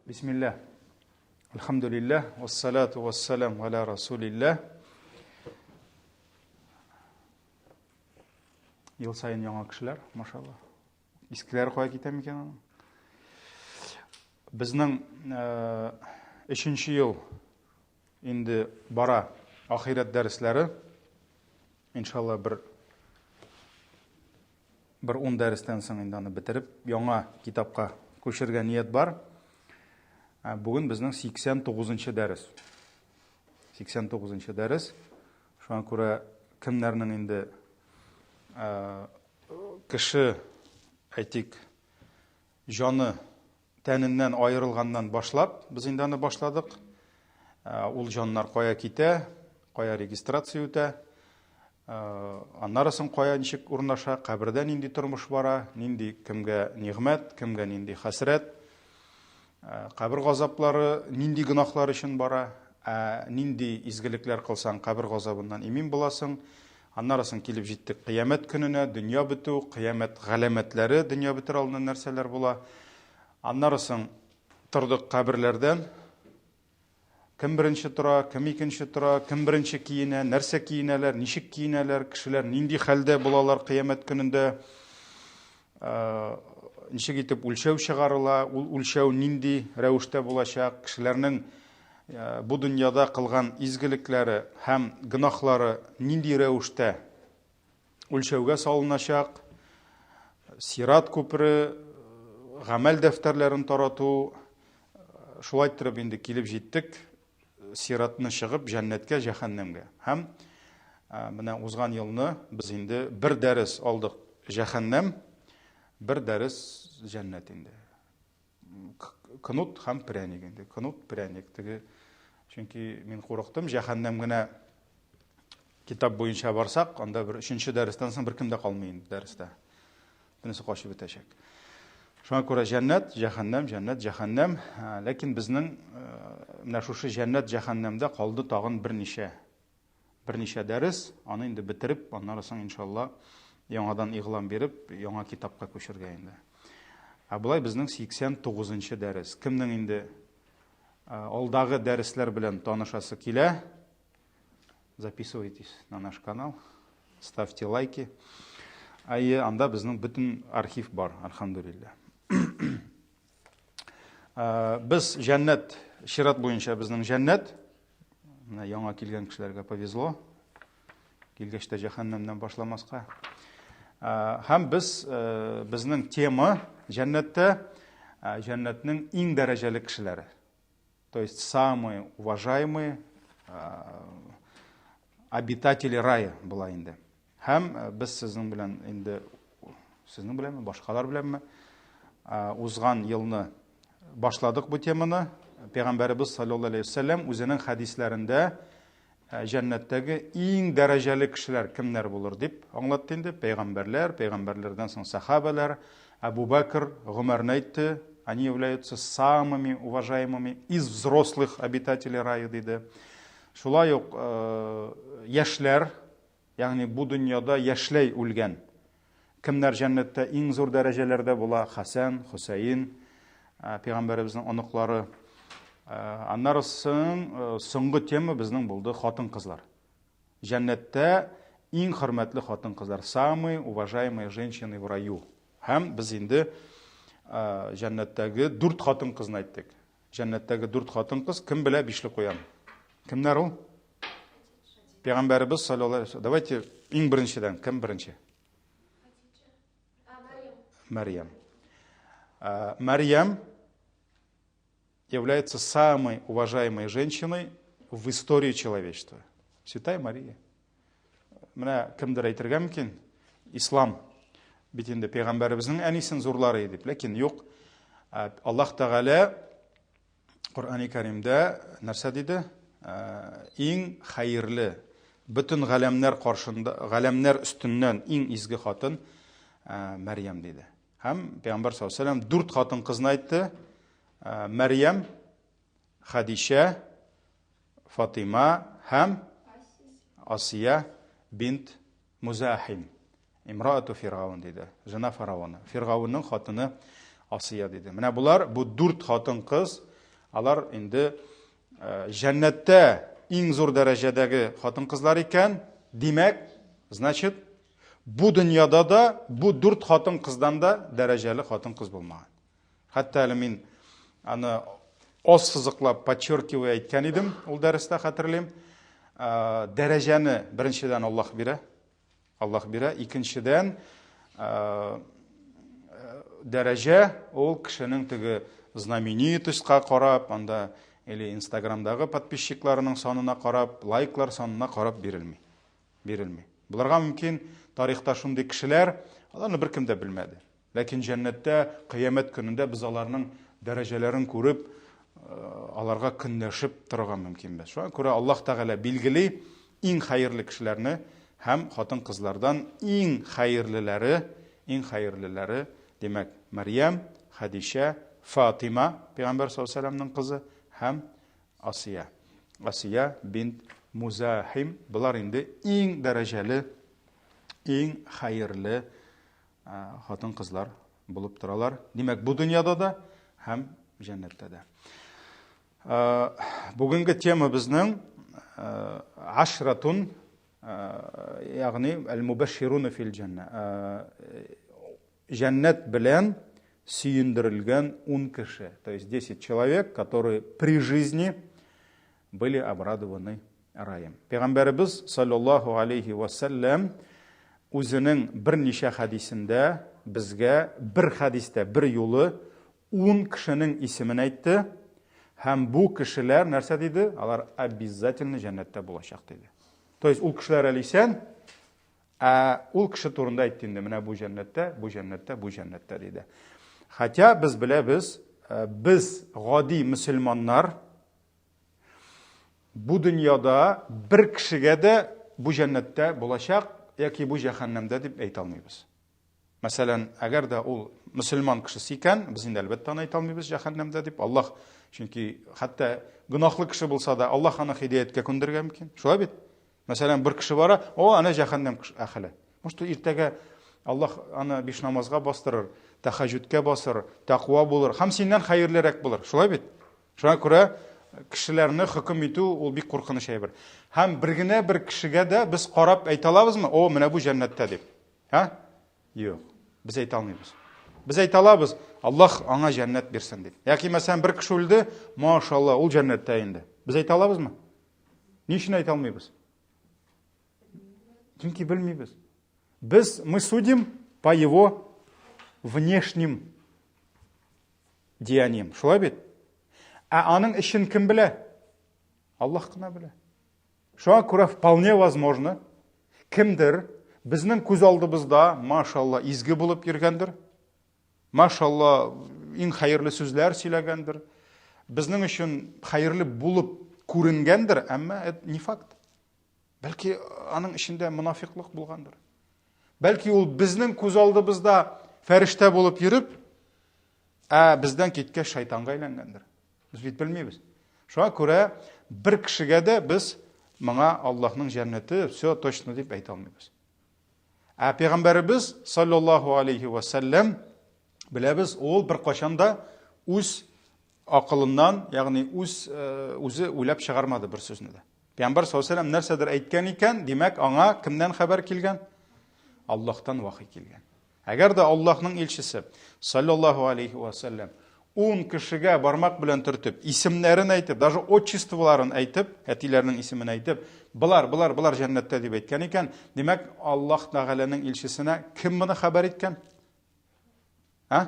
Бисмилла. Альхамдулиллах, вассалату вассалам аля расулиллах. Ел сайын яңа кешеләр, машалла. Искеләр кая китә микән аның? Безнең өченче ел инде бара ахирәт дәресләре. Иншалла бер ун дәрестән соң инде аны бетереп, яңа китапка күчергә ният бар. Бүген безнең 89 дәрес. 89 дәрес. Шуңа күрә кемнәрнең инде кеше, әйтик, җаны тәненнән аерылганнан башлап, без инде аны башладык. Ул җаннар кая китә, кая регистрация үтә, аннары соң кая ничек урнаша, кабердә нинди тормыш бара, нинди кемгә нигъмәт, кемгә нинди хәсрәт, кабер газаплары нинди гөнаһлар өчен бара, ә нинди изгелекләр кылсаң, кабер газабыннан имин буласың. Аннары соң килеп җиттек кыямәт көненә, дөнья бетү, кыямәт галәмәтләре, дөнья бетер алдыннан нәрсәләр була. Аннары соң тордык каберләрдән. Кем беренче тора, кем икенче тора, кем беренче киенә, нәрсә киенәләр, ничек киенәләр, кешеләр нинди хәлдә булалар кыямәт көнендә. Ничек итеп үлчәү чыгарыла, ул үлчәү нинди рәвештә булачак, кешеләрнең бу дөньяда кылган изгелекләре һәм гөнаһлары нинди рәвештә үлчәүгә салыначак, сират күпере, гамәл дәфтәрләрен тарату, шулай иттереп инде килеп җиттек сиратны чыгып җәннәткә, җәһәннәмгә. Һәм менә узган елны без инде бер дәрес алдык җәһәннәм, бер дәрес җәннәт инде. Кнут һәм пряник инде. Кнут, пряник. Теге, чөнки мин курыктым, җәһәннәм генә китап буенча барсак, анда бер өченче дәрестән соң беркем дә калмый инде дәрестә. Бөтенесе качып бетәчәк. Шуңа күрә җәннәт, җәһәннәм, җәннәт, җәһәннәм. Ләкин безнең менә шушы җәннәт, җәһәннәмдә калды тагын берничә дәрес. Аны инде бетереп, аннары соң иншалла яңадан игълан биреп, яңа китапка күчергә инде. Ә болай безнең 89 дәрес. Кемнең инде алдагы дәресләр белән танышасы килә, записывайтесь на наш канал, ставьте лайки. Әйе, анда безнең бөтен архив бар, альхамдулилла. Без җәннәт, чират буенча безнең җәннәт. Менә яңа килгән кешеләргә повезло. Килгәч тә җәһәннәмнән башламаска. Һәм без безнең тема җәннәттә җәннәтнең иң дәрәҗәле кешеләре. То есть самые уважаемые обитатели рая була инде. Һәм без сезнең белән инде сезнең беләнме, башкалар беләнме узган елны башладык бу теманы. Пәйгамбәребез саллаллаһу алейһи вәсәлләм үзенең хәдисләрендә җәннәттәге иң дәрәҗәле кешеләр кемнәр булыр дип аңлатты инде. Пәйгамбәрләр, пәйгамбәрләрдән соң сахабәләр, Әбу Бәкр, Гомәрне әйтте, они являются самыми уважаемыми из взрослых обитателей рая диде. Шулай ук яшьләр, ягъни бу дөньяда яшьләй үлгән кемнәр җәннәттә иң зур дәрәҗәләрдә була? Хәсән, Хөсәен, пәйгамбәребезнең оныклары. Аннары соң соңгы тема безнең булды хатын-кызлар. Җәннәттә иң хөрмәтле хатын-кызлар, самые уважаемые женщины в раю. Һәм без инде җәннәттәге дүрт хатын-кызны әйттек. Җәннәттәге дүрт хатын-кыз кем белә бишле куям. Кемнәр ул? Пәйгамбәребез саллаллаһу алейһи Давайте иң беренчедән, кем беренче? Мәрьям. Мәрьям является самой уважаемой женщиной в истории человечества. Святая Мария. Менә кемдер әйтергә мөмкин, ислам бит инде пәйгамбәребезнең әнисен зурлар иде дип, ләкин юк. Аллаһ Тәгалә Коръәни Кәримдә нәрсә диде? Иң хәерле, бөтен галәмнәр каршында, галәмнәр өстеннән иң изге хатын Мәрьям диде. Һәм Пәйгамбәр саллаллаһу алейһи вәсәлләм дүрт хатын кызны әйтте. Мәрьям, Хадишә, Фатима һәм Асия бинт Музахим. Имраату Фиргаун диде. Жена фараона. Фиргаунның хатыны Асия диде. Менә болар бу дүрт хатын-кыз. Алар инде җәннәттә иң зур дәрәҗәдәге хатын-кызлар икән, димәк, значит, бу дөньяда да бу дүрт хатын-кыздан да дәрәҗәле хатын-кыз булмаган. Хәтта әле мин аны аз сызыклап, подчеркивая әйткән идем ул дәрестә, хәтерлим. Дәрәҗәне беренчедән Аллаһ бирә. Аллаһ бирә. Икенчедән, дәрәҗә ул кешенең теге знаменитостька карап, анда или Инстаграмдагы подписчикларының санына карап, лайклар санына карап бирелми. Бирелми. Булырга мөмкин, тарихта шундый кешеләр, аларны беркем дә белмәде. Ләкин җәннәттә, кыямәт көнендә без аларның дәрәҗәләрен күреп, аларга көнләшеп торырга мөмкинбез. Шуңа күрә Аллаһ Тәгалә билгели иң хәерле кешеләрне һәм хатын-кызлардан иң хәерлеләре, иң хәерлеләре, димәк, Мәрьям, Хәдичә, Фатима, пәйгамбәр саллаллаһу алейһи ва сәлләмнең кызы һәм Асия. Асия бинт Музахим. Болар инде иң дәрәҗәле, иң хәерле хатын-кызлар булып торалар. Димәк, бу дөньяда да һәм җәннәттә дә. Бүгенге тема безнең ашратун, ягъни әл-мубашшируна фил җәннә. Җәннәт белән сөендерелгән 10 кеше, то есть 10 человек, которые при жизни были обрадованы раем. Пәйгамбәребез саллаллаһу алейхи ва сәлләм үзенең берничә хәдисендә безгә бер хәдистә бер юлы 10 кешенең исемен әйтте һәм бу кешеләр нәрсә диде? Алар обязательно җәннәттә булачак диде. То есть ул кешеләр әле исән, ә ул кеше турында әйтте инде, менә бу җәннәттә, бу җәннәттә, бу җәннәттә диде. Хотя без беләбез, без гади мөселманнар, Бу дөньяда бер кешегә дә бу җәннәттә булачак яки бу җәһәннәмдә дип әйтә алмыйбыз. Мәсәлән, әгәр дә ул мөселман кешесе икән, без инде әлбәттә аны әйтә алмыйбыз җәһәннәмдә дип. Аллаһ, чөнки хәтта гөнаһлы кеше булса да, Аллаһ аны һидаяткә күндерергә мөмкин. Шулай бит? Мәсәлән, бер кеше бара, о, әнә җәһәннәм әһеле. Может, иртәгә Аллаһ аны биш намазга бастырыр, тәһәҗҗүдкә басыр, тәкъва булыр һәм синнән хәерлерәк булыр. Шулай бит? Шуңа күрә кешеләрне хөкем итү ул бик куркыныч әйбер. Һәм бер генә бер кешегә дә без карап әйтә алабызмы, о, менә бу җәннәттә дип? Ә? Юк. Без әйтә алмыйбыз. Без әйтә алабыз, Аллаһ аңа җәннәт бирсен дип. Яки мәсәлән, бер кеше үлде, машалла, ул җәннәттә инде. Без әйтә алабызмы? Ни өчен әйтә алмыйбыз? Чөнки белмибез. Без мы судим по его внешним деяниям. Шулай бит? Ә аның эчен кем белә? Аллаһ кына белә. Шуңа күрә вполне возможно, кемдер безнең күз алдыбызда, машалла, изге булып йөргәндер. Машалла, иң хәерле сүзләр сөйләгәндер. Безнең өчен хәерле булып күренгәндер, әмма это не факт. Бәлки аның эчендә монафиклык булгандыр. Бәлки ул безнең күз алдыбызда фәрештә булып йөреп, ә бездән киткәч шайтанга әйләнгәндер. Без бит белмибез. Шуңа күрә бер кешегә дә без моңа Аллаһның җәннәте все точно дип әйтә алмыйбыз. Ә пәйгамбәребез саллаллаһу алейхи ва сәлләм беләбез, ул беркайчан да үз акылыннан, ягъни үз үзе уйлап чыгармады бер сүзне дә. Пәйгамбәр саллаллаһу алейһи ва сәлләм нәрсәдер әйткән икән, димәк, аңа кемнән хәбәр килгән? Аллаһтан вахи килгән. Әгәр дә Аллаһның илчесе, саллаллаһу алейһи ва сәлләм, ун кешегә бармак белән төртеп, исемнәрен әйтеп, даже отчестволарын әйтеп, әтиләренең исемен әйтеп, болар, болар, болар җәннәттә дип әйткән икән, димәк, Аллаһ Тәгаләнең илчесенә кем моны хәбәр иткән? Ә?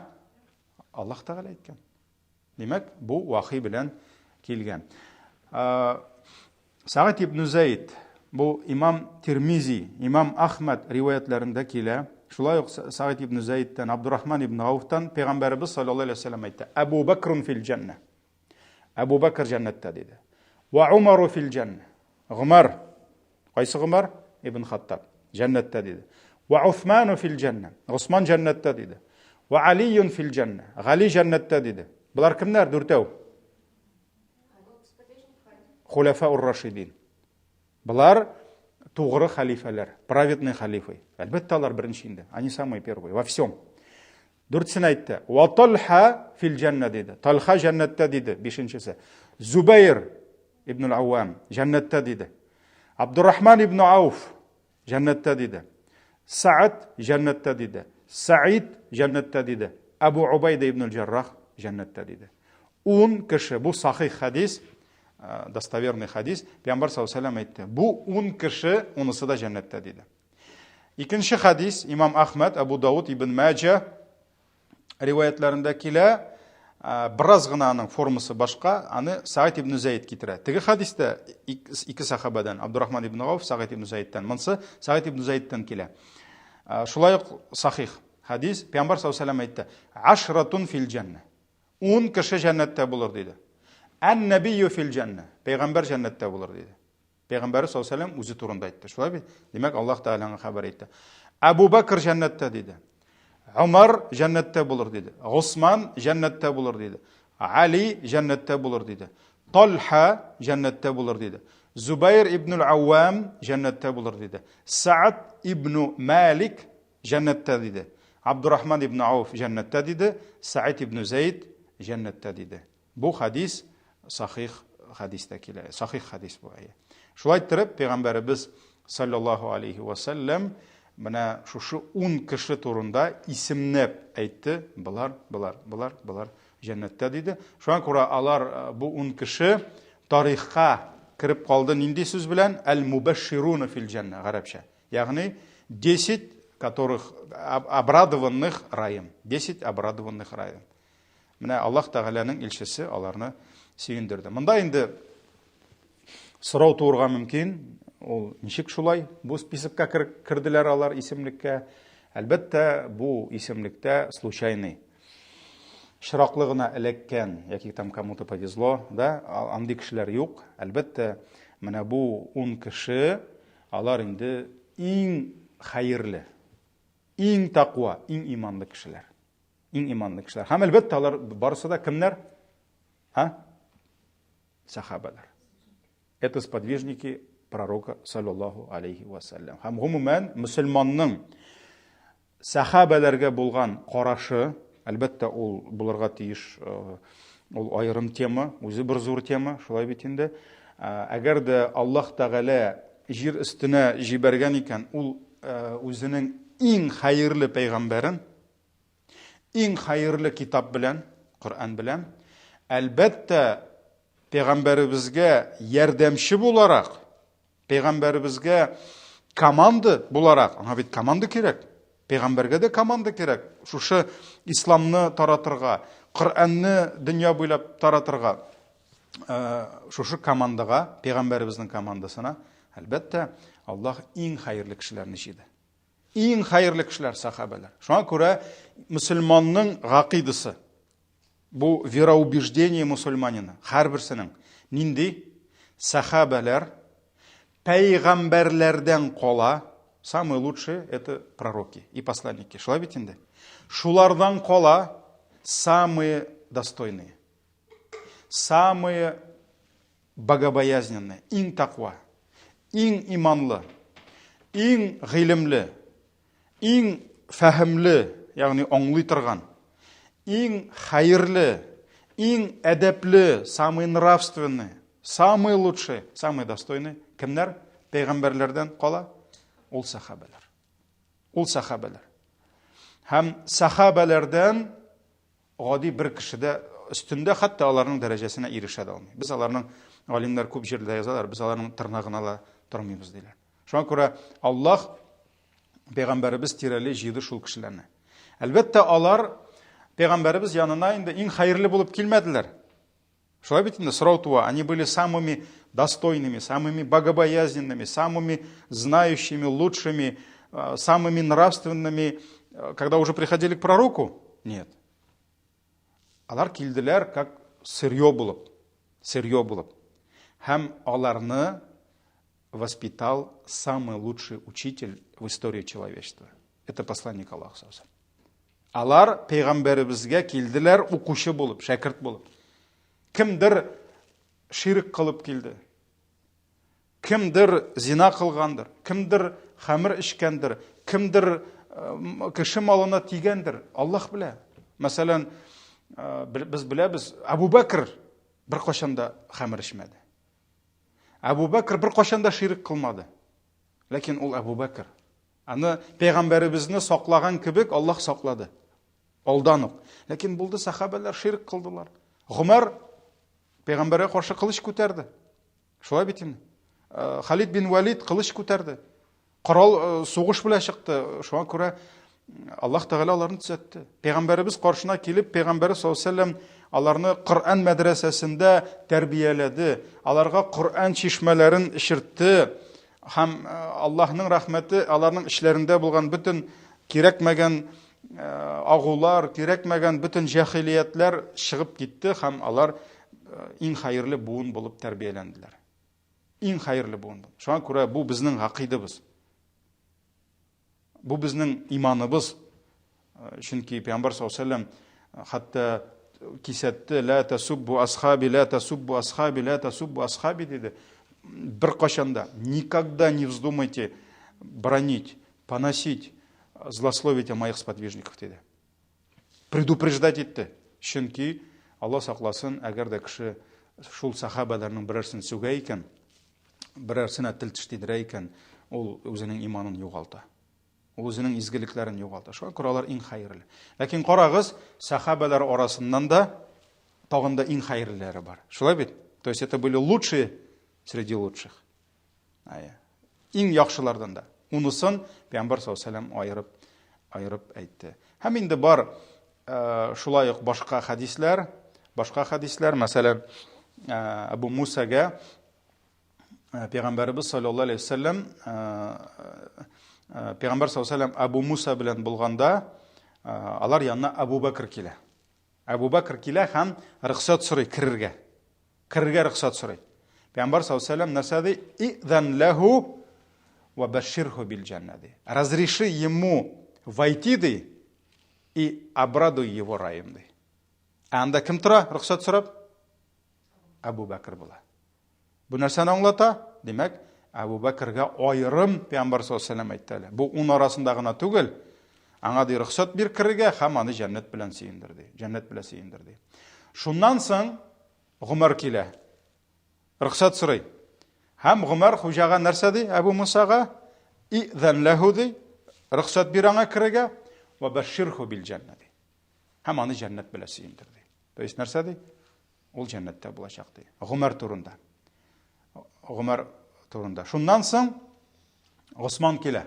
Аллаһ Тәгалә әйткән. Димәк, бу вахи белән килгән. Сагид ибн Зәйд, бу имам Тирмизи, имам Ахмад риваятләрендә килә. Шулай ук Сагид ибн Зәйдтән, Абдурахман ибн Ауфтан пәйгамбәребез саллаллаһу алейһи вәсәлләм әйтте: Әбу Бәкрун фил җәннә. Әбу Бәкр җәннәттә диде. Ва Умару фил җәннә. Гомар Кайсы Гомар? Ибн Хаттаб. Җәннәттә диде. Ва Усману фил җәннә. Госман җәннәттә диде. Ва Алиюн фил җәннә. Гали җәннәттә диде. Болар кемнәр? Дүртәү. Хуляфа ур-рашидин. Болар тугры хәлифәләр, праведный халифы. Әлбәттә, алар беренче инде. Они самые первые во всем. Дүртсен әйтте. Ва Талха фил җәннә диде. Талха җәннәттә диде, бишенчесе. Зубайр ибн ал-Аввам җәннәттә диде. Абдуррахман ибн Ауф җәннәттә диде. Саад җәннәттә диде. Саид җәннәттә диде. Абу Убайда ибн ал-Җаррах җәннәттә диде. Ун кеше, бу сахих хадис, э, достоверный хадис, Пәйгамбәр саллаллаху алейһи әйтте. Бу ун кеше, унысы да җәннәттә диде. Икенче хадис Имам Ахмад, Абу Дауд, Ибн Маҗа риваятларында килә. Бераз гына аның формасы башка, аны Саид ибн Зәйд китерә. Теге хадистә ике сахабадан, Абдурахман ибн Гауф, Саид ибн Зәйдтән. Монсы Саид ибн Зәйдтән килә. Шулай ук сахих хадис, Пәйгамбәр саллаллаху алейһи әйтте: "Ашратун фил җәннә". Ун кеше җәннәттә булыр диде. Ан-набийю фил җәннә. Пәйгамбәр җәннәттә булыр диде. Пәйгамбәре саллаллаху алейһи вәсәлләм үзе турында әйтте. Шулай бит? Димәк, Аллаһ Тәгалә аңа хәбәр итте. Әбу Бәкр җәннәттә диде. Умар җәннәттә булыр диде. Госман җәннәттә булыр диде. Али җәннәттә булыр диде. Талха җәннәттә булыр диде. Зубайр ибн ал-Аввам җәннәттә булыр диде. Саад ибн Малик җәннәттә диде. Абдурахман ибн Ауф җәннәттә диде. Саид ибн Зәйд җәннәттә диде. Бу хадис сахих хадистә килә. Сахих хадис бу әйе. Шулай иттереп, пәйгамбәребез саллаллаһу алейхи ва саллям менә шушы 10 кеше турында исемнәп әйтте. Болар, болар, болар, болар җәннәттә диде. Шуңа күрә алар э, бу 10 кеше тарихка кереп калды нинди сүз белән? Әл-мубашшируна фил җәннә гарәпчә. Ягъни 10 которых обрадованных раем. 10 обрадованных раем. Менә Аллаһ Тәгаләнең илчесе аларны сөендерде. Монда инде сорау туырга мөмкин, ул ничек шулай бу списокка керделәр алар исемлеккә? Әлбәттә, бу исемлектә случайный очраклы гына эләккән яки там кому-то повезло, да, андый кешеләр юк. Әлбәттә, менә бу 10 кеше алар инде иң хәерле, иң таква, иң иманлы кешеләр. Иң иманлы кешеләр. Һәм әлбәттә алар барысы да кемнәр? А? Сахабалар. Это сподвижники пророка, саллаллаху алейхи вассалям. Һәм гомумән мөселманның сахабаларга булган карашы, әлбәттә, ул булырга тиеш, э, ул аерым тема, үзе бер зур тема, шулай бит инде. Э, әгәр дә Аллаһ Тәгалә җир өстенә җибәргән икән, ул э, үзенең иң хәерле пәйгамбәрен, Иң хәерле китап белән, Коръән белән, әлбәттә, пәйгамбәребезгә ярдәмче буларак, пәйгамбәребезгә команда буларак, аңа бит команда кирәк. Пәйгамбәргә дә команда кирәк. Шушы исламны таратырга, Коръәнне дөнья буйлап таратырга. Э, шушы командага, пәйгамбәребезнең командасына, әлбәттә, Аллаһ иң хәерле кешеләрне җыйды. Иң хәерле кешеләр сахабәләр. Шуңа күрә мөселманның гакыйдасы бу вероубеждение мусульманина һәрберсенең нинди сахабәләр пәйгамбәрләрдән кала самые лучшие это пророки и посланники. Шулай бит инде. Шулардан кала самые достойные. Самые богобоязненные, иң таква, иң иманлы, иң гыйлемле, иң фәһемле, ягъни аңлый торган, иң хәерле, иң әдәпле, самый нравственный, самый лучший, самый достойный кемнәр? Пәйгамбәрләрдән кала ул сахабәләр. Ул сахабәләр. Һәм сахабәләрдән Гади бер кеше дә өстендә, хәтта аларның дәрәҗәсенә ирешә дә алмый. Без аларның, галимнәр күп җирдә язалар, без аларның тырнагына да тормыйбыз диләр. Шуңа күрә Аллаһ пәйгамбәребез тирәли җыйды шул кешеләрне. Әлбәттә, алар пәйгамбәребез янына инде иң хәерле булып килмәделәр. Шулай бит инде сорау туа, они были самыми достойными, самыми богобоязненными, самыми знающими, лучшими, э, самыми нравственными, э, когда уже приходили к пророку? Нет. Алар килделәр как сырье булып, сырье булып. Һәм аларны воспитал самый лучший учитель в истории человечества. Это посланник Аллаха. Алар пәйгамбәребезгә килделәр укучы булып, шәкерт булып. Кемдер ширк кылып килде. Кемдер зина кылгандыр, кемдер хәмер эчкәндер, кемдер кеше малына тигәндер, Аллаһ белә. Мәсәлән, без беләбез, Абу Бәкр беркайчан да хәмер эчмәде. Әбу Бәкр беркайчан да ширек кылмады. Ләкин ул Әбу Бәкр. Аны пәйгамбәребезне саклаган кебек Аллаһ саклады. Алдан ук. Ләкин булды сахабәләр ширк кылдылар. Гомәр пәйгамбәргә каршы кылыч күтәрде. Шулай бит инде. Э, Халид бин Валид кылыч күтәрде. Корал э, сугыш белән чыкты. Шуңа күрә Аллаһ Тәгалә аларны төзәтте. Пәйгамбәребез каршына килеп, пәйгамбәре саллаллаһу алейһи аларны Коръән мәдрәсәсендә тәрбияләде, аларга Коръән чишмәләрен эчертте һәм э, Аллаһның рәхмәте аларның эчләрендә булган бөтен кирәкмәгән э, агулар, кирәкмәгән бөтен җәһилиятләр чыгып китте һәм алар э, иң хәерле буын булып тәрбияләнделәр. Иң хәерле буын. Шуңа күрә бу безнең гакыйдыбыз. Бу безнең иманыбыз. Чөнки Пәйгамбәр саллаллаһу алейһи вәсәлләм хәтта кисәтте, ла тасуббу асхаби, ла тасуббу асхаби, ла тасуббу асхаби диде. Беркайчан да, никогда не вздумайте бронить, поносить, злословить о моих сподвижниках диде. Предупреждать итте. Чөнки Алла сакласын, әгәр дә кеше шул сахабәләрнең берәрсен сүгә икән, берәрсенә тел теш тидерә икән, ул үзенең иманын югалта. Ул үзенең изгелекләрен югалта. Шуңа күрә алар иң хәерле. Ләкин карагыз, сахабәләр арасыннан да тагын да иң хәерлеләре бар. Шулай бит? То есть это были лучшие среди лучших. Әйе. Иң яхшылардан да. Унысын Пәйгамбәр саллаллаһу алейһи аерып аерып әйтте. Һәм инде бар э, шулай ук башка хәдисләр, башка хәдисләр, мәсәлән, э, Абу Мусага э, Пәйгамбәребез саллаллаһу алейһи вәсәлләм Пәйгамбәр саллаллаһу алейһи вәсәлләм Абу Муса белән булганда, алар янына Абу Бәкр килә. Әбу Бәкр килә һәм рөхсәт сорый керергә. Керергә рөхсәт сорый. Пәйгамбәр саллаллаһу алейһи нәрсә ди? Идан ләһу ва баширху бил җанна ди. Разреши ему войти ди и обрадуй его раем ди. Ә анда кем тора рөхсәт сорап? Әбу Бәкр була. Бу нәрсәне аңлата? Димәк, Әбу Бәкергә аерым Пәйгамбәр саллаллаһу алейһи әйтте әле. Бу ун арасында гына түгел, аңа ди рөхсәт бир керергә һәм аны җәннәт белән сөендер ди. Җәннәт белән сөендер ди. Шуннан соң Гомәр килә. Рөхсәт сорый. Һәм Гомәр хуҗага нәрсә ди Әбу Мусага? Иҙән ләһу ди. Рөхсәт бир аңа керергә. Ва баширху бил җәннә ди. Һәм аны җәннәт белән сөендер ди. То есть нәрсә ди? Ул җәннәттә булачак ди. Гомәр турында. Гомәр турында. Шуннан соң Госман килә.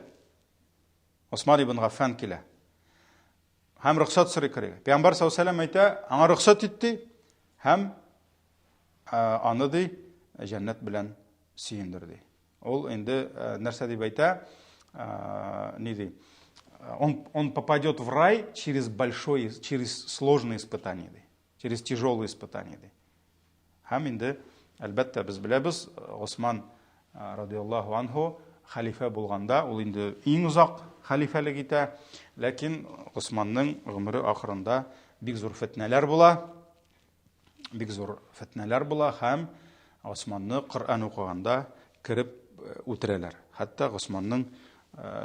Госман ибн Гаффан килә. Һәм рөхсәт сорый керергә. Пәйгамбәр саллаллаһу алейһи вәсәлләм әйтә, аңа рөхсәт итте һәм аны ди җәннәт белән сөендер ди. Ул инде нәрсә дип әйтә? Ни ди? Он попадет в рай через большое, через сложные испытания ди. Через тяжелые испытания ди. Һәм инде, әлбәттә, без беләбез, Госман радиаллаһу анһу хәлифә булганда, ул инде иң озак хәлифәлек итә, ләкин Госманның гомере ахырында бик зур фетнәләр була, бик зур фетнәләр була һәм Госманны Коръән укыганда кереп үтерәләр. Хәтта Госманның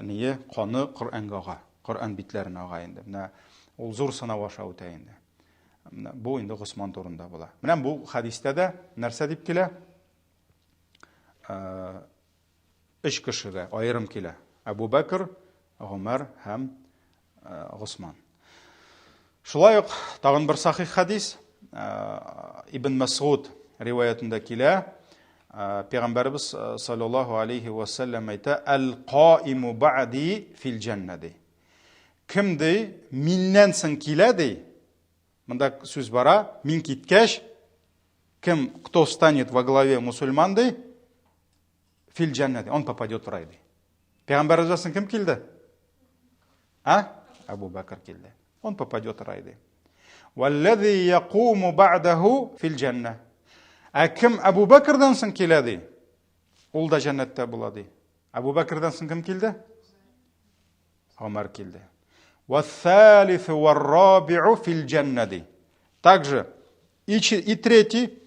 ние каны Коръәнгә ага, Коръән битләренә ага инде. Менә ул зур сынау аша үтә инде. Менә бу инде Госман турында була. Менә бу хәдистә дә нәрсә дип килә? Өч кешегә аерым килә. Әбу Бәкр, Гомәр һәм Госман. Шулай ук тагын бер сахих хәдис Ибн Мәсгуд риваятендә килә. Пәйгамбәребез саллаллаһу алейхи ва саллям әйтә: "Әл-каиму ба'ди фил җәннә" ди. Кем ди, миннән соң килә ди. Монда сүз бара, мин киткәч, кем, кто станет во главе мусульман ди, фил җәннә ди, он попадет в рай ди. Пәйгамбәребездән соң кем килде? А? Абу Бәкр килде. Он попадет в рай ди. Валлази якуму ба'даху фил җәннә. Ә кем Абу Бәкрдән соң килә ди? Ул да җәннәттә була ди. Абу Бәкрдән соң кем килде? Гомәр килде. Вассалису варрабиу фил җәннә ди. Также и, и третий,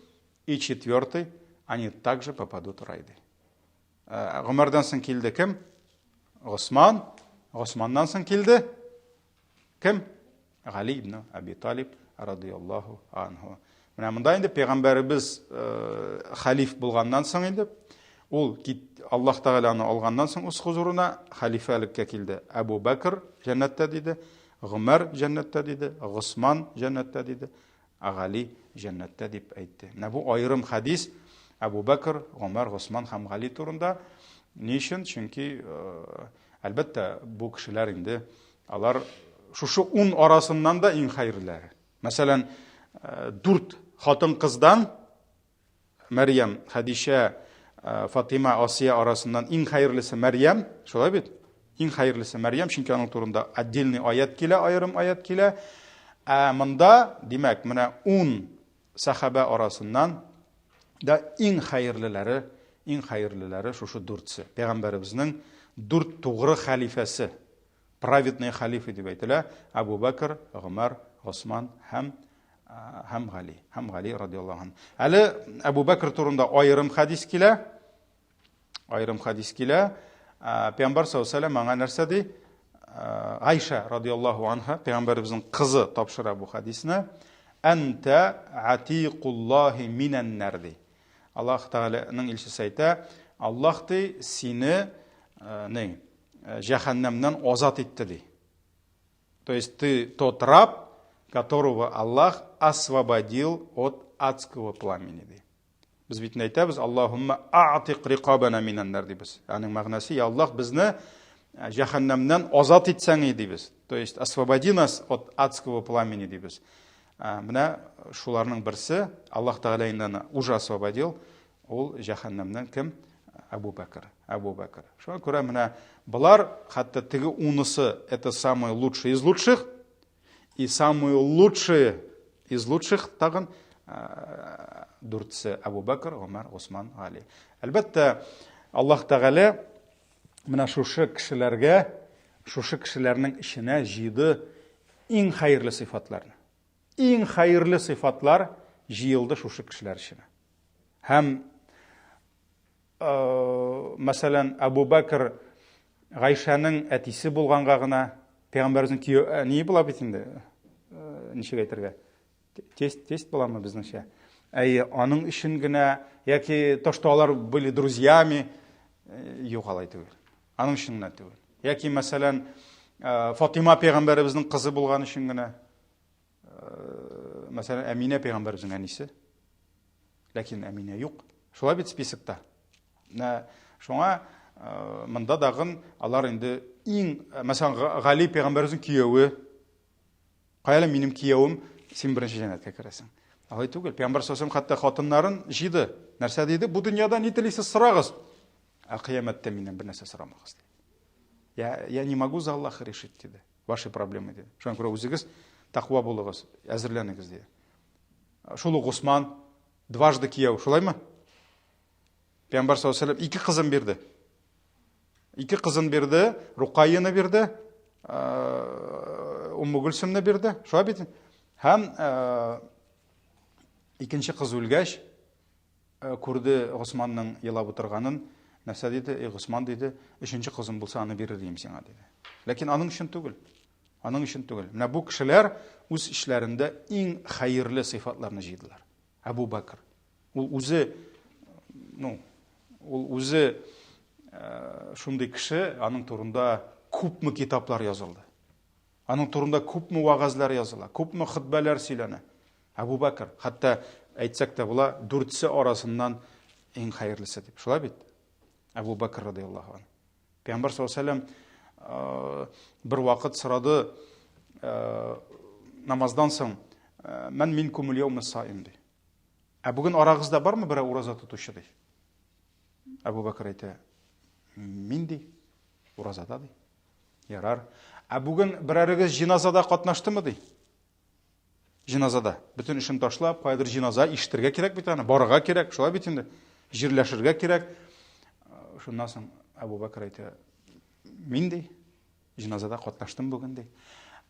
и четвертый, они также попадут в рай ди. Э, Гомәрдән соң килде кем? Госман. Госманнан соң килде. Кем? Гали ибн Аби Талиб радияллаһу анһу. Менә монда инде пәйгамбәребез э, халиф булганнан соң инде ул кит Аллаһ Тәгалә аны алганнан соң үз хузурына хәлифәлеккә килде. Әбу Бәкр җәннәттә диде, Гомәр җәннәттә диде, Госман җәннәттә диде, Гали җәннәттә дип әйтте. Менә бу аерым хәдис Әбу Бәкр, Гомәр, Госман һәм Гали турында. Ни өчен? Чөнки э, әлбәттә бу кешеләр инде Алар шушы ун арасыннан да иң хәерлеләре. Мәсәлән, э, дүрт хатын-кыздан Мәрьям, Хәдичә, э, Фатима, Асия арасыннан иң хәерлесе Мәрьям, шулай бит? Иң хәерлесе Мәрьям, чөнки аның турында отдельный аят килә, аерым аят килә. Ә монда, димәк, менә ун сәхабә арасыннан да иң хәерлеләре, иң хәерлеләре шушы дүртсе. Пәйгамбәребезнең дүрт тугры хәлифәсе, праведные халифы дип әйтелә, Абу Бәкр, Гомәр, Госман һәм һәм Гали, һәм Гали радиаллаһу анһу. Әле Абу Бәкр турында аерым хәдис килә. Аерым хәдис килә. Пәйгамбәр саллаллаһу алейһи аңа нәрсә ди? Айша радиаллаһу анха, пәйгамбәребезнең кызы тапшыра бу хәдисне. Әнтә атикуллаһи минән нар ди. Аллаһ Тәгаләнең илчесе әйтә, Аллаһ ди сине ни, җәһәннәмнән азат итте ди. То есть ты тот раб, которого Аллах освободил от адского пламени ди. Без бит әйтәбез, Аллаһумма а'тик рикабана минән дибез. Аның мәгънәсе, я Аллаһ, безне э, җәһәннәмнән азат итсәң и дибез. То есть освободи нас от адского пламени дибез. Э, менә шуларның берсе, Аллаһ Тәгалә инде аны уже освободил, ул җәһәннәмнән кем? Әбу Бәкер. Әбу Бәкер. Шуңа күрә менә болар, хәтта теге унысы, это самые лучшие из лучших, И самые лучшие из лучших тагын э, дүртсе Абу Бәкр, Гомәр, Госман, Гали. Әлбәттә, Аллаһ Тәгалә менә шушы кешеләргә, шушы кешеләрнең эченә җыйды иң хәерле сыйфатларны. Иң хәерле сыйфатлар җыелды шушы кешеләр эченә. Һәм мәсәлән, Әбу Бәкр Гайшәнең әтисе булганга гына пәйгамбәребезнең кияү әние була бит инде. Ничек әйтергә? Тесть, тесть буламы безнеңчә? Әйе, аның өчен генә яки то, что алар были друзьями, юк алай түгел. Аның өчен генә түгел. Яки, мәсәлән, Фатима пәйгамбәребезнең кызы булган өчен генә, мәсәлән, Әминә пәйгамбәребезнең әнисе. Ләкин Әминә юк. Шулай бит списокта. Менә шуңа э, монда дагын алар инде иң, э, мәсәлән, Гали пәйгамбәребезнең кияве. Кая әле минем киявем, син беренче җәннәткә керәсең. Алай түгел. Пәйгамбәр саллаллаху хәтта хатыннарын җыйды. Нәрсә диде? Бу дөньяда ни телисез сорагыз. Ә кыямәттә миннән бер нәрсә сорамагыз диде. Я, я не могу за Аллаха решить, диде. Ваши проблемы, диде. Шуңа күрә үзегез тәкъва булыгыз, әзерләнегез, диде. Шул ук Госман дважды кияү, шулаймы? Пәйгамбәр саллаллаху алейһи ике кызын бирде. Ике кызын бирде, Рукайяны бирде, э, Умму Гөлсемне бирде. Шулай бит? Һәм э, икенче кыз үлгәч, э, күрде Госманның елап утырганын. Нәрсә диде? Эй, Госман диде, өченче кызым булса, аны бирер идем сиңа диде. Ләкин аның өчен түгел. Аның өчен түгел. Менә бу кешеләр үз эшләрендә иң хәерле сыйфатларны җыйдылар. Әбу Бәкр. Ул үзе, ну, ул үзе э, шундый кеше, аның турында күпме китаплар язылды. Аның турында күпме вәгазьләр языла, күпме хөтбәләр сөйләнә. Әбу Бәкр, хәтта әйтсәк тә була, дүртсе арасыннан иң хәерлесе дип. Шулай бит? Әбу Бәкр радияллаһу анһу. Пәйгамбәр саллаллаху алейһи вәсәлләм бер вакыт сорады намаздан соң, "Мән минкум яумы саим" ди. Ә бүген арагызда бармы берәү ураза тотучы ди. Әбу Бәкр әйтә, "Мин ди, уразада ди." Ярар. Ә бүген берәрегез җиназада катнаштымы ди? Җиназада. Бөтен эшен ташлап, каядыр җиназа ишетергә кирәк бит аны, барырга кирәк, шулай бит инде. Җирләшергә кирәк. Шуннан соң Әбу Бәкер әйтә, мин ди, җиназада катнаштым бүген ди.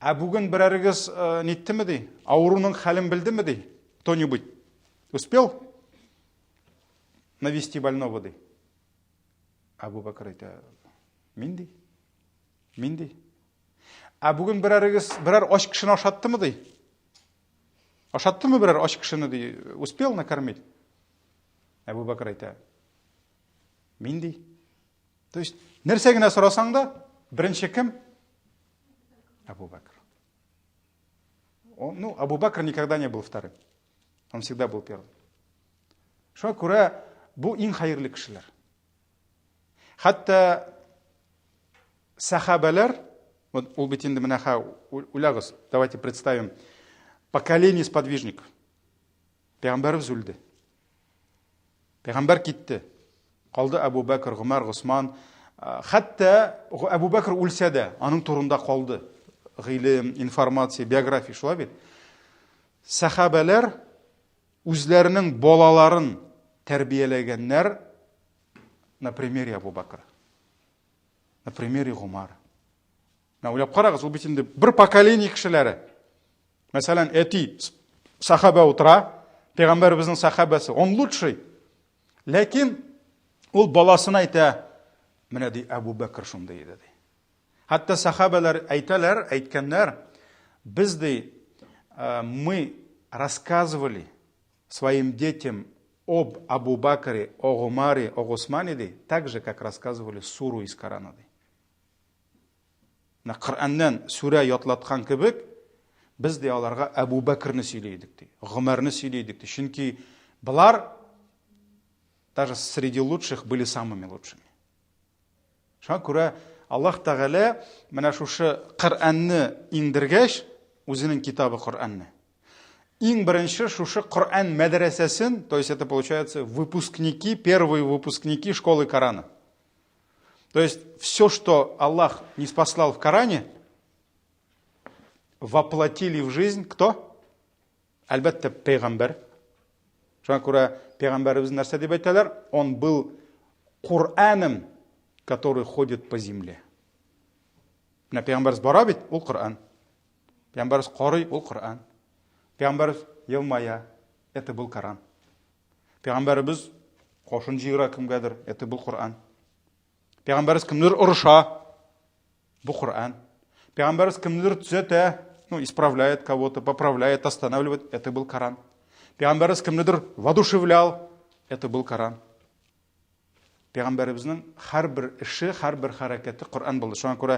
Ә бүген берәрегез э, ниттеме ди? Авыруның хәлен белдеме ди? Кто-нибудь успел навести больного ди? Әбу Бәкер әйтә, мин ди. Мин ди. Ә бүген берәрегез берәр ач кешене ашаттымы ди? Ашаттымы берәр ач кешене ди? Успел накормить? Әбу Бәкер әйтә. Мин ди. То есть, нәрсә генә сорасаң да, беренче кем? Әбу Бәкер. Он, ну, Абу Бакр никогда не был вторым. Он всегда был первым. Шуңа күрә бу иң хәерле кешеләр. Хәтта сәхабәләр, вот ул бит инде менә ха уйлагыз, давайте представим, поколение сподвижников. Пәйгамбәребез үлде. Пәйгамбәр китте. Калды Әбу Бәкр, Гомәр, Госман. Хәтта Әбу Бәкр үлсә дә, аның турында калды. Гыйлем, информация, биография шулай бит. Сәхабәләр үзләренең балаларын тәрбияләгәннәр на примере Абу Бакра, на примере Гумара. Менә уйлап карагыз, ул бит инде бер поколение кешеләре. Мәсәлән, әти сахаба утыра, пәйгамбәребезнең сахабасы, он лучший. Ләкин ул баласына әйтә, менә ди Абу Бәкр шундый иде ди. Хәтта сахабалар әйтәләр, әйткәннәр, без ди, э, мы рассказывали своим детям об Абу Бакре, о Гумаре, о Гусмане, ди, так же, как рассказывали суру из Корана. Ди. Менә Коръәннән сүрә ятлаткан кебек, без дә аларга Әбу Бәкерне сөйли идек ди, Гомәрне сөйли идек ди. Чөнки болар даже среди лучших были самыми лучшими. Шуңа күрә Аллаһ Тәгалә менә шушы Коръәнне иңдергәч, үзенең китабы Коръәнне. Иң беренче шушы Коръән мәдрәсәсен, то есть это получается выпускники, первые выпускники школы Корана. То есть все, что Аллах не спаслал в Коране, воплотили в жизнь кто? Әлбәттә, пәйгамбәр. Шуңа күрә пәйгамбәребез нәрсә дип әйтәләр? Он был Кур'аном, который ходит по земле. Менә пәйгамбәребез бара бит, ул Коръән. Пәйгамбәребез карый, ул Коръән. Пәйгамбәребез елмая, это был Коран. Пәйгамбәребез кашын җыера кемгәдер, это был Коръән. Пәйгамбәребез кемнедер орыша, бу Коръән. Пәйгамбәребез кемнедер төзәтә, ну, исправляет кого-то, поправляет, останавливает, это был Коран. Пәйгамбәребез кемнедер воодушевлял, это был Коран. Пәйгамбәребезнең һәрбер эше, һәрбер хәрәкәте Коръән булды. Шуңа күрә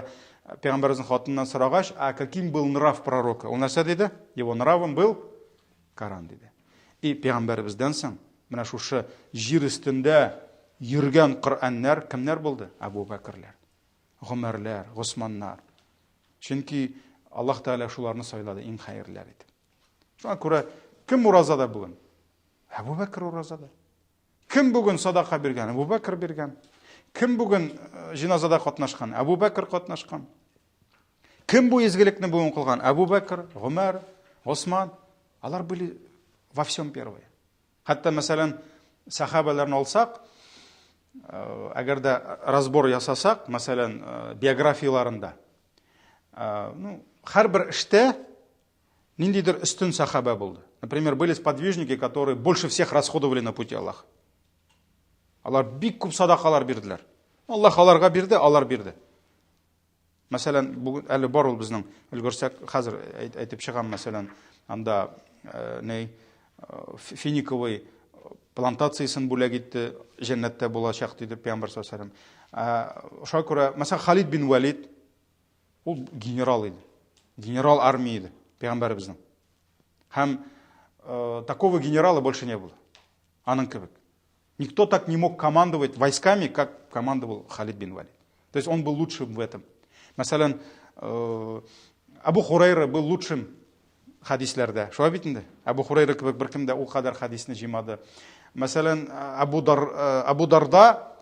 пәйгамбәребезнең хатыныннан сорагач, а каким был нрав пророка? Ул нәрсә диде? Его нравом был Коран диде. И пәйгамбәребездән соң менә шушы җир өстендә йөргән Коръәннәр кемнәр булды? Абу Бәкерләр, Гомәрләр, Госманнар. Чөнки Аллаһ Тәгалә шуларны сайлады иң хәерлеләр итеп. Шуңа күрә кем уразада бүген? Әбу Бәкер уразада. Кем бүген садака биргән? Әбу Бәкер биргән. Кем бүген э, җиназада катнашкан? Әбу Бәкер катнашкан. Кем бу изгелекне бүген кылган? Әбу Бәкер, Гомәр, Госман. Алар были во всем первые. Хәтта, мәсәлән, сахабаларны алсак, э, әгәр дә разбор ясасак, мәсәлән, э, биографияләрендә, ну, һәрбер эштә Ниндидер өстен сахаба булды. Например, были сподвижники, которые больше всех расходовали на пути Аллаха. Алар бик күп садакалар бирделәр. Аллаһ аларга бирде, алар бирде. Мәсәлән, бүген әле бар ул безнең өлгерсәк, хәзер әйтеп чыгам, мәсәлән, анда э, ни э, финиковый плантациясен бүләк итте, җәннәттә булачак диде пәйгамбәр саллаллаху алейһи вәсәлләм. Шуңа күрә, мәсәлән, Халид бин Валид Ул генерал иде. Генерал армии иде пәйгамбәребезнең. Һәм э, такого генерала больше не было. Аның кебек. Никто так не мог командовать войсками, как командовал Халид бин Валид. То есть он был лучшим в этом. Мәсәлән, э, Абу Хурайра был лучшим хадисләрдә. Шулай бит инде. Абу Хурайра кебек беркем дә ул кадәр хадисне җыймады. Мәсәлән, Абу, Дар, э, Абу Дарда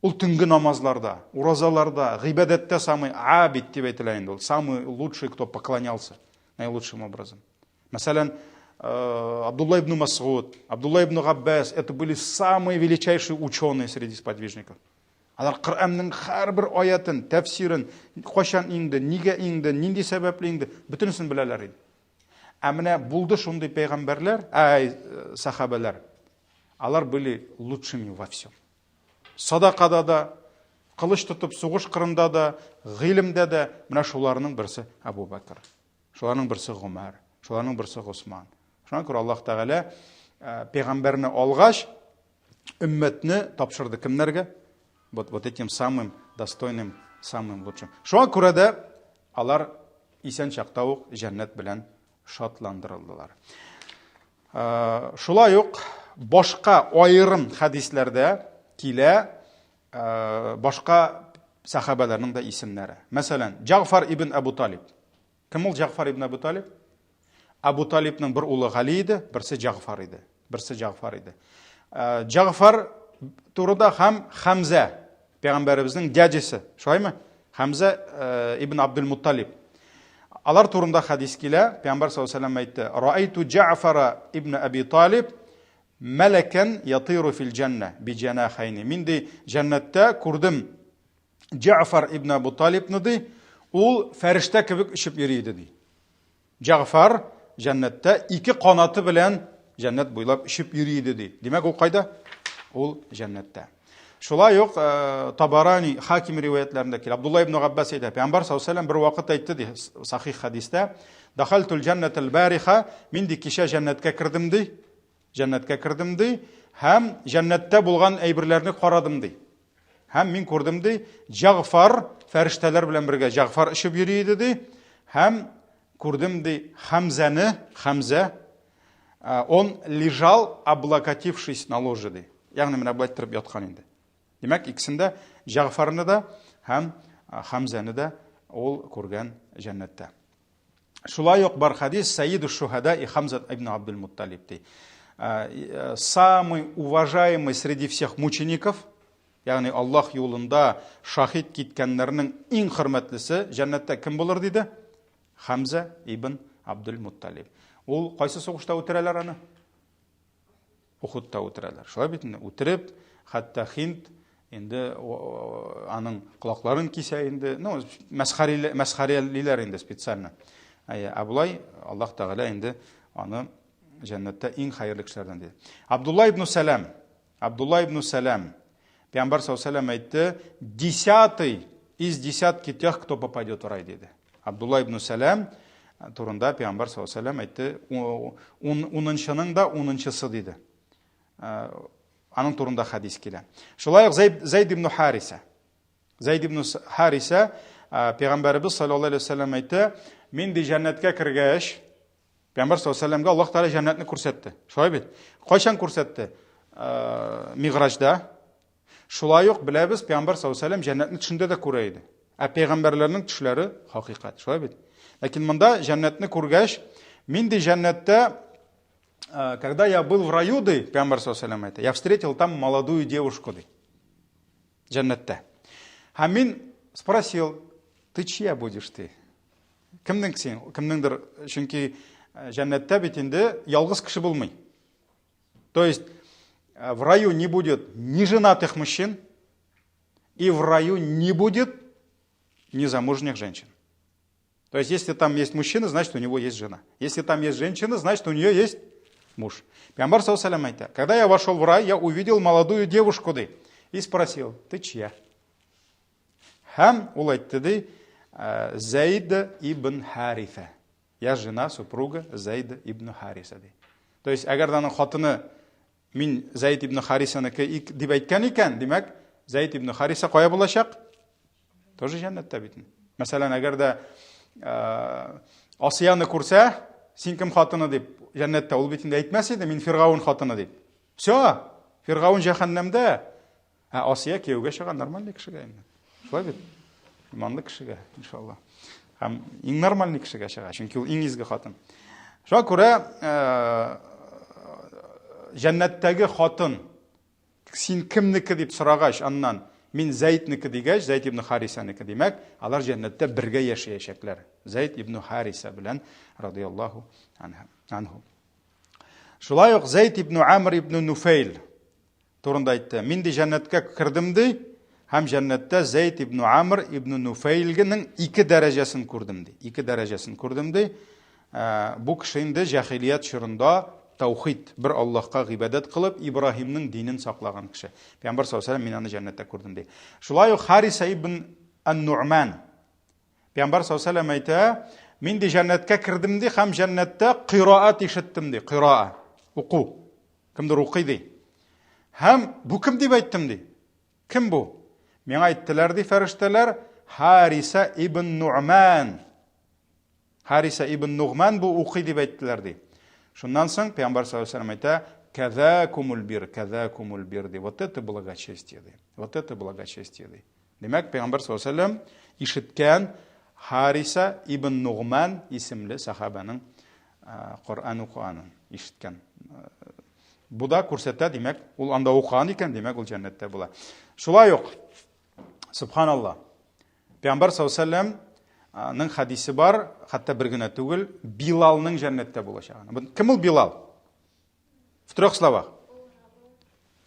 Ул төнге намазларда, уразаларда, гыйбадәттә самый абид дип әйтелә инде ул, самый лучший, кто поклонялся наилучшим образом. Мәсәлән, э, Абдулла ибн Масгуд, Абдулла ибн Габбас, это были самые величайшие ученые среди сподвижников. Алар Коръәннең һәрбер аятын, тәфсирен, кайчан иңде, нигә иңде, нинди сәбәпле иңде, бөтенесен беләләр иде. Ә менә булды шундый пәйгамбәрләр, әй, э, сахабәләр. Алар были лучшими во всем. Садакада да, кылыч тотып сугыш кырында да, гыйлемдә дә, менә шуларның берсе Абу Бәкер. Шуларның берсе Гомәр, шуларның берсе Госман. Шуңа күрә Аллаһ Тәгалә э, пәйгамбәрне алгач, өммәтне тапшырды кемнәргә? Вот, вот этим самым достойным, самым лучшим. Шуңа күрә дә алар исән чакта ук җәннәт белән шатландырылдылар. Э, шулай ук башка аерым хәдисләрдә килә э, башка сәхабәләрнең дә исемнәре. Мәсәлән, Җагфар ибн Абу Талиб. Кем ул Җагфар ибн Абу Талиб? Абу Талибның бер улы Гали иде, берсе Җагфар иде. Берсе Җагфар иде. Э, Җагфар турыда һәм Хәмзә, пәйгамбәребезнең дядясы, шулаймы? Хәмзә э, ибн Абдул Мутталиб. Алар турында хәдис килә. Пәйгамбәр саллаллаһу алейһи ва әйтте: "Раайту Җафара ибн Аби Талиб мәләкән ятиру фил җәннә би җанахайни." Мин ди җәннәттә күрдем Җафар ибн Абу Талибны ди, ул фәрештә кебек очып йөри иде ди. Җәгъфар җәннәттә ике канаты белән җәннәт буйлап очып йөри иде ди. Димәк, ул кайда? Ул җәннәттә. Шулай ук э, Табарани Хаким риваятләрендә килә. Абдулла ибн Габбас әйтә, Пәйгамбәр саллаллаһу алейһи бер вакыт әйтте ди, сахих хәдистә, "Дахалтул җәннәтел бариха", мин ди кичә җәннәткә кердем ди. Җәннәткә кердем ди һәм җәннәттә булган әйберләрне карадым ди. Һәм мин күрдем ди, Җагфар фәрештәләр белән бергә Җагфар очып йөри иде ди. Һәм күрдем ди Хәмзәне, Хәмзә, он лежал, облокотившись на ложе ди. Ягъни менә болай торып яткан инде. Димәк, икесен дә Җагфарны да һәм Хәмзәне дә ул күргән җәннәттә. Шулай ук бар хәдис Сәйиду Шухада и Хамзат ибн Абдул Мутталиб ди. Э, э, самый уважаемый среди всех мучеников, ягъни Аллаһ юлында шахид киткәннәрнең иң хөрмәтлесе җәннәттә кем булыр диде? Хамза ибн Абдул Мутталиб. Ул кайсы сугышта үтерәләр аны? Ухудта үтерәләр. Шулай бит инде, үтереп, хәтта Хинд инде аның колакларын кисә инде, ну, мәсхәрелиләр инде специально. Әйе, ә болай Аллаһ Тәгалә инде аны җәннәттә иң хәерле кешеләрдән диде. Абдулла ибн Сәлам, Абдулла ибн Сәлам, Пәйгамбәр саллаллаһу алейһи әйтте, десятый из десятки тех, кто попадет в рай, диде. Абдулла ибн Сәлам турында Пәйгамбәр саллаллаһу алейһи әйтте, унынчының да унынчысы диде. Аның турында хәдис килә. Шулай ук Зәйд ибн Хариса. Зәйд ибн Хариса Пәйгамбәребез саллаллаһу алейһи вәсәлләм әйтте, мин ди җәннәткә кергәч, Пәйгамбәр саллаллаһу алейһи вәсәлләмгә Аллаһ Тәгалә җәннәтне күрсәтте. Шулай бит? Кайчан күрсәтте? Миграҗда. Шулай ук беләбез, Пәйгамбәр саллаллаһу алейһи вәсәлләм җәннәтне төшендә дә күрә иде. Ә пәйгамбәрләрнең төшләре хакыйкать, шулай бит? Ләкин монда җәннәтне күргәч, мин ди җәннәттә, когда я был в раю, ди, Пәйгамбәр саллаллаһу алейһи вәсәлләм әйтә, я встретил там молодую девушку, ди. Җәннәттә. Һәм мин спросил, ты чья будешь ты? Кемнең син? Кемнеңдер, чөнки җәннәттә бит инде ялгыз кеше булмый. То есть в раю не будет ни женатых мужчин, и в раю не будет незамужних женщин. То есть, если там есть мужчина, значит, у него есть жена. Если там есть женщина, значит, у нее есть муж. Пәйгамбәр саллаллаһу әйтә, когда я вошел в рай, я увидел молодую девушку, ди, и спросил, ты чья? Һәм ул әйтте, ди, Зәйд ибн Харифә. Я жена, супруга Зәйд ибн Хариса, ди. То есть, әгәр дә аның хатыны мин Зәйд ибн Харисаныкы дип әйткән икән, димәк, Зәйд ибн Хариса кая булачак? Тоже җәннәттә бит. Мәсәлән, әгәр дә Асияны күрсә, син кем хатыны дип, җәннәттә ул бит инде әйтмәс иде, мин Фиргаун хатыны дип. Все, Фиргаун җәһәннәмдә. Ә Асия кияүгә чыга нормальный кешегә инде. Шулай бит? Иманлы кешегә, иншалла. Һәм иң нормальный кешегә чыга, чөнки ул иң изге хатын. Шуңа күрә җәннәттәге хатын син кемнеке дип сорагач, аннан мин Зәйднеке дигәч, Зәйд ибн Харисаныкы димәк, алар җәннәттә бергә яшәячәкләр. Зәйд ибн Хариса белән радияллаһу анху. Шулай ук Зәйд ибн Амр ибн Нуфейл турында әйтте. Мин ди җәннәткә кердем ди, һәм җәннәттә Зәйд ибн Амр ибн Нуфейлгенең ике дәрәҗәсен күрдем ди. Ике дәрәҗәсен күрдем ди. Э, бу кеше инде җәһилият чорында таухид, бер Аллаһка гыйбадәт кылып, Ибраһимның динен саклаган кеше. Пәйгамбәр саллаллаһу алейһи мин аны җәннәттә күрдем ди. Шулай ук Хариса ибн Ан-Нуъман. Пәйгамбәр саллаллаһу алейһи вәсәлләм әйтә, мин ди җәннәткә кердем ди һәм җәннәттә кыйраат ишеттем ди, кыйраа, уку. Кемдер укый ди. Һәм бу кем дип әйттем ди. Кем бу? Миңа әйттеләр ди фәрештәләр, Хариса ибн Нуъман. Хариса ибн Нугман бу укый дип әйттеләр ди. Шуннан соң Пәйгамбәр саллаллаһу алейһи вәсәлләм әйтә, кәзәкумул бир, кәзәкумул бир ди. Вот это благочестие ди. Вот это благочестие ди. Димәк, Пәйгамбәр саллаллаһу алейһи вәсәлләм ишеткән Хариса ибн Нугман исемле сахабаның Коръән укыганын ишеткән. Бу да күрсәтә, димәк, ул анда укыган икән, димәк, ул җәннәттә була. Шулай ук, субханалла, Пәйгамбәр саллаллаһу ның хәдисе бар, хәтта бер генә түгел, Билалның җәннәттә булачагын. Кем ул Билал? В трех словах.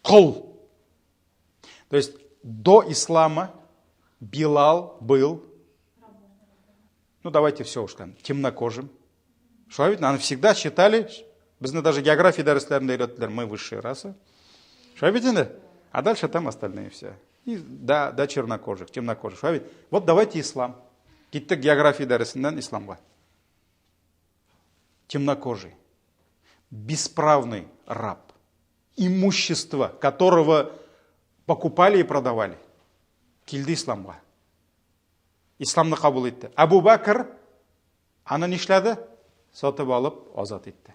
Кол. То есть до ислама Билал был, ну давайте все уж там, темнокожим. Шулай бит, аны всегда считали, безне даже география дәресләрендә өйрәттеләр, мы высшая раса. Шулай бит инде? А дальше там остальные все. И да, да чернокожих, темнокожих. Шулай бит? Вот давайте ислам. Киттек география дәресеннән исламга. Темнокожий, бесправный раб, имущество которого покупали и продавали. Килде исламга. Исламны кабул итте. Абу Бакр аны нишләде? Сатып алып, азат итте.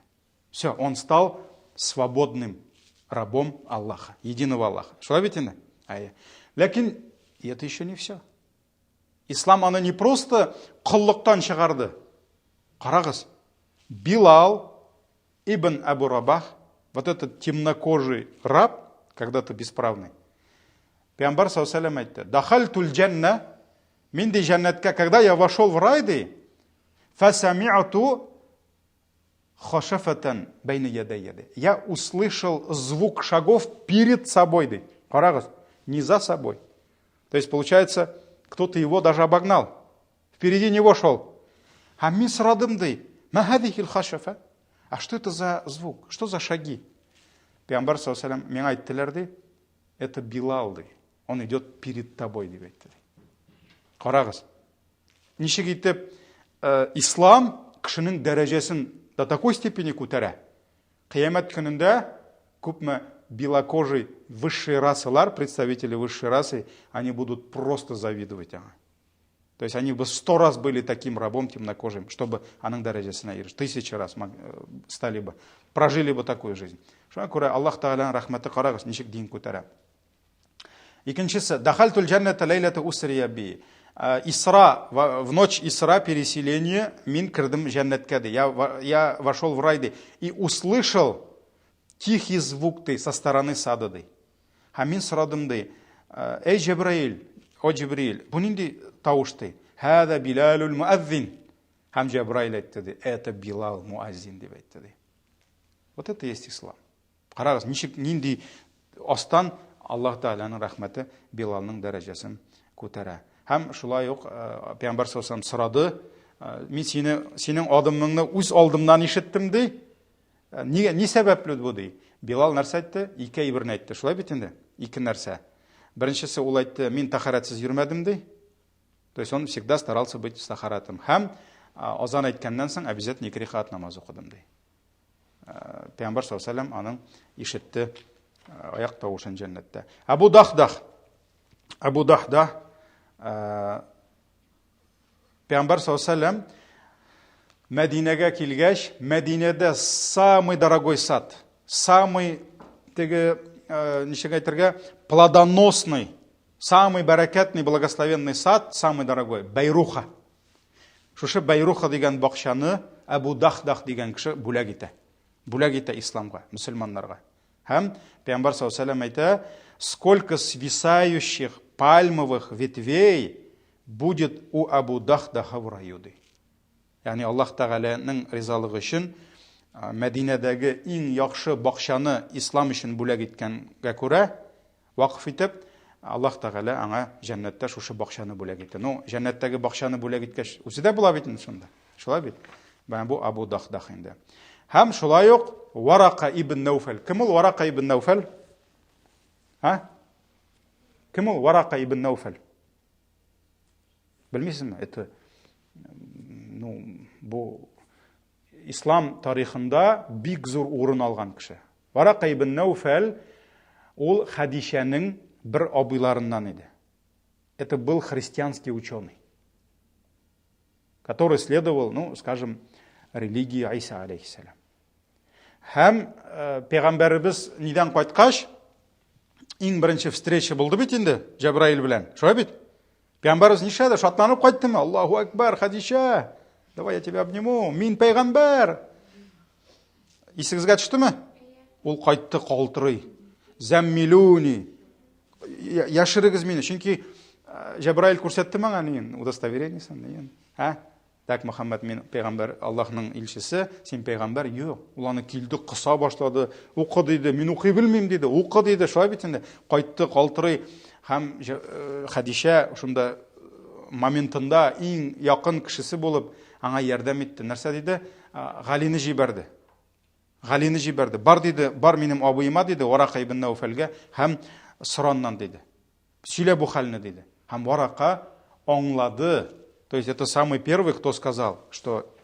Все, он стал свободным рабом Аллаха, единого Аллаха. Шулай бит инде? Әйе. Ләкин это еще не все. Ислам аны не просто коллыктан чыгарды. Карагыз, Билал ибн Абу Рабах, вот этот темнокожий раб, когда-то бесправный, Пәйгамбәр саллаллаху әйтте, «Дахальтул джанна, мин ди җәннәткә, когда я вошел в рай, ди, фасами'ту хашафатан бәйне ядәйя, ди. Я услышал звук шагов перед собой, ди. Карагыз, не за собой. То есть, получается, кто-то его даже обогнал. Впереди него шел. Һәм мин сорадым, ди, ма һадихил хашафа? А что это за звук? Что за шаги? Пәйгамбәр саллаллаху алейһи миңа әйттеләр, ди, это Билал, ди. Он идет перед тобой, дип әйтте. Карагыз. Ничек итеп э, ислам кешенең дәрәҗәсен до такой степени күтәрә. Кыямәт көнендә күпме белокожий высшие расалар, представители высшей расы, они будут просто завидовать аңа. То есть они бы сто раз были таким рабом темнокожим, чтобы аның дәрәҗәсенә иреште. Тысячи раз э, стали бы, прожили бы такую жизнь. Шуңа күрә Аллаһ Тәгаләнең рәхмәте карагыз, ничек дин күтәрә. Икенчесе, дахальтул җәннәтә ләйләтә усрия би. Э, Исра, в ночь Исра переселение, мин кердем җәннәткә ди. Я, я вошел в рай ди. И услышал тихий звук ты со стороны сада ди. Һәм мин сорадым ди, «Э, әй Җәбраил, о Җибриил, бу нинди тавыш ди? Һәдә Билалул муаззин. Һәм Җәбраил әйтте ди, это Билал муаззин дип әйтте ди. Вот это есть ислам. Карагыз, ничек нинди астан Аллаһ Тәгаләнең рәхмәте Билалның дәрәҗәсен күтәрә. Һәм шулай ук э, Пәйгамбәр саллаллаху сорады, э, мин сине синең адымыңны үз алдымнан ишеттем ди. Э, нигә ни сәбәпле бу ди? Билал нәрсә әйтте? Ике әйберне әйтте. Шулай бит инде? Ике нәрсә. Беренчесе ул әйтте, мин тәһарәтсез йөрмәдем ди. То есть он всегда старался быть с тахаратом. Һәм азан әйткәннән соң обязательно ике рәкәгать намаз укыдым ди. Пәйгамбәр саллаллаху алейһи аның ишетте аяк тавышын җәннәттә. Абу Дахдах Абу Дахдах Пәйгамбәр саллаллаху алейһи Мәдинәгә килгәч, Мәдинәдә самый дорогой сад, самый теге ничек әйтергә, плодоносный, самый бәрәкәтный, благословенный сад, самый дорогой, Бәйруха. Шушы Бәйруха дигән бакчаны Әбу Дахдах дигән кеше бүләк итә. Бүләк итә исламга, мөселманнарга. Һәм Пәйгамбәр саллаллаху алейһи әйтә, сколько свисающих пальмовых ветвей будет у Абу Дахдаха в раю, ди. Ягъни Аллаһ Тәгаләнең ризалыгы өчен Мәдинәдәге иң яхшы бакчаны ислам өчен бүләк иткәнгә күрә, Вакыф итеп, Аллаһ Тәгалә аңа җәннәттә шушы бакчаны бүләк итте. Ну, җәннәттәге бакчаны бүләк иткәч, үзе дә була бит инде шунда. Шулай бит? Менә бу Абу Дахдах инде. Һәм шулай ук Варака ибн Науфәл. Кем ул Варака ибн Науфәл? А? Кем ул Варака ибн Науфәл? Белмисезме? Это ну, бу ислам тарихында бик зур урын алган кеше. Варака ибн Науфәл ул Хәдичәнең бер абыйларыннан иде. Это был христианский ученый, который следовал, ну, скажем, религии Айса алейхиссалям. Һәм э, пәйгамбәребез нидән кайткач, иң беренче встреча булды бит инде Җәбраил белән. Шулай бит? Пәйгамбәребез нишләде? Шатланып кайттымы? Аллаһу акбар, Хадича, давай я тебя обниму. Мин пәйгамбәр. Исегезгә төштеме? Ул кайтты калтырый. Зәммилуни. Яшерегез мине, чөнки э, Җәбраил күрсәтте миңа нин, удостоверениесен, нин. Ә? Так, Мөхәммәд, мин пәйгамбәр, Аллаһның илчесе, син пәйгамбәр, юк. Ул аны килде, кыса башлады. Укы диде, мин укый белмим диде. Укы диде, шулай бит инде. Кайтты, калтырый. Һәм э, Хәдичә шунда э, моментында иң якын кешесе булып, аңа ярдәм итте. Нәрсә диде? Галине җибәрде. Галине җибәрде. Бар диде, бар минем абыема диде, Варака ибн Науфәлгә һәм сораннан диде. Сөйлә бу хәлне, диде. Һәм Варака аңлады. То есть это самый первый, кто сказал, что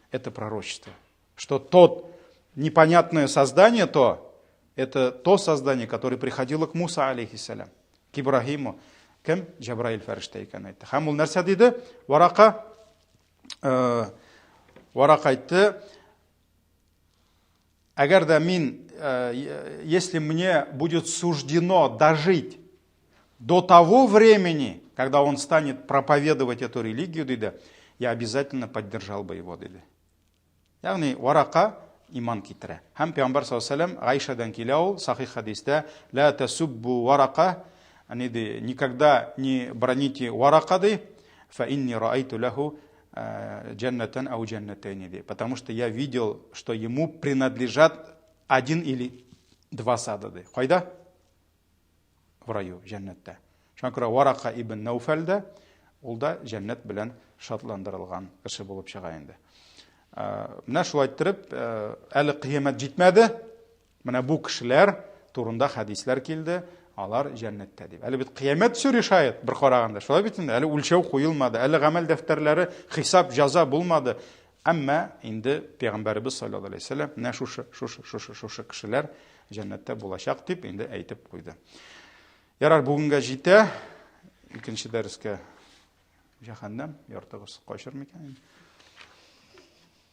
это пророчество. Что тот непонятное создание то, это то создание, которое приходило к Муса, алейхиссалям, к Ибрахиму. Кем? Җәбраил фәрештә икән әйтте. Һәм ул нәрсә диде? Варака, э, Варака әйтте, Әгәр дә мин, э, если мне будет суждено дожить до того времени, когда он станет проповедовать эту религию, диде, я обязательно поддержал бы его, диде. Ягъни Варака иман китерә. Һәм Пәйгамбәр саллаллаһу алейһи Гайшадан килә ул сахих хәдистә, ла тасуббу варака, ни ди, никогда не броните варака ди, фа инни раайту лаху джаннатан ау джаннатайни ди. Потому что я видел, что ему принадлежат один или два сада ди. Кайда? В раю, җәннәттә. Шуңа күрә Варака ибн Науфәл дә ул да җәннәт белән шатландырылган кеше булып чыга инде. Менә шулай иттереп, әле кыямәт җитмәде. Менә бу кешеләр турында хәдисләр килде, алар җәннәттә дип. Әле бит кыямәт все решает, бер караганда. Шулай бит инде, әле үлчәү куелмады, әле гамәл дәфтәрләре хисап, җаза булмады. Әмма инде пәйгамбәребез саллаллаһу алейһи вәсәлләм менә шушы, шушы, шушы, шушы кешеләр җәннәттә булачак дип инде әйтеп куйды. Ярар, бүгенгә җитә. Икенче дәрескә җәһәннәм яртыгыз качыр микән?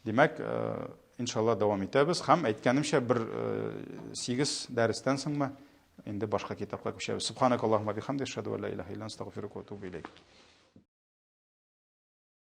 Димәк, э, иншалла дәвам итәбез һәм әйткәнемчә бер 8 э, дәрестән соңмы инде башка китапка күчәбез. Субханакаллаһумма бихамдик, ашһаду ан ла илаһа илля анта, астагфирука ва атубу илейк.